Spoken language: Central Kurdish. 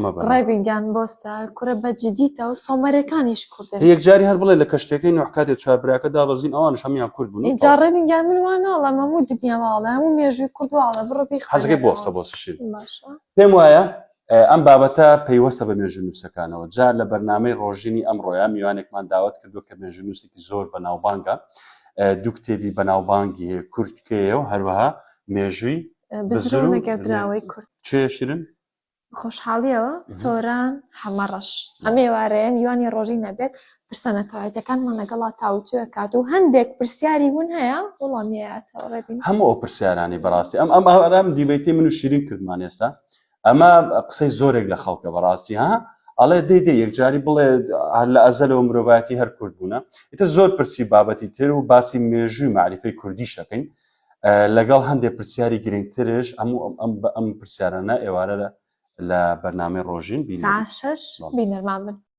مەبەن. ڕێبین گیان بۆستە کورە بە جدیتەوە سۆمەرەکانیش کوردن. یەکجاری هەر بڵێ لە کەشتیەکەی نوح کاتێ چوار براکە دابەزین ئەوانش هەموویان کورد بوون و ئینجا تەواو. ڕێبین گیان من وا ناڵێم هەموو دنیا واڵێ هەموو مێژووی کورد واڵێ بڕۆ حەزەکەی بیخوێنەرەوە. بۆستە بۆستە شیرین. باشە. پێم وایە ئەم بابەتە پەیوەستە بە مێژوونووسەکانەوە جا لە بەرنامەی ڕۆژینی ئەمڕۆیا میوانێکمان داوەت کردووە کە مێژوونووسێکی زۆر بەناوبانگە دوو کتێبی بەناوبانگی هەیە کورد کێیە و هەروەها مێژووی بزر و نەگەردراوەی کورد. کێ شیرن؟ خۆشحاڵیەوە سۆران حەمەڕەش ئەم ئێوارەیە میوانی ڕۆژی نەبێت پرسە نەتەوایەتیەکانمان لەگەڵا تاوتوێ کات و هەندێک پرسیاری بوون هەیە وەڵامی ئەیاتەوە ڕێبین. هەموو ئەو پرسیارانەی بەڕاستی ئەم ئەم ئەم debate ەی من و شیرین کردمان ئێستا ئەمە قسەی زۆرێک لە خەڵکە بەڕاستی ها ئەڵێ دەی دەی یەکجاری بڵێ هەر لە ئەزەلەوە مرۆڤایەتی هەر کورد بوونە ئیتر زۆر پرسی بابەتی تر و باسی مێژووی مەعریفەی کوردیش ئەکەین لەگەڵ هەندێک پرسیاری گرنگترش هەموو ئەم ئەم پرسیارانە ئێوارە لە بەرنامەی ڕۆژین بینەر ساعت شەش بینەرمان بن.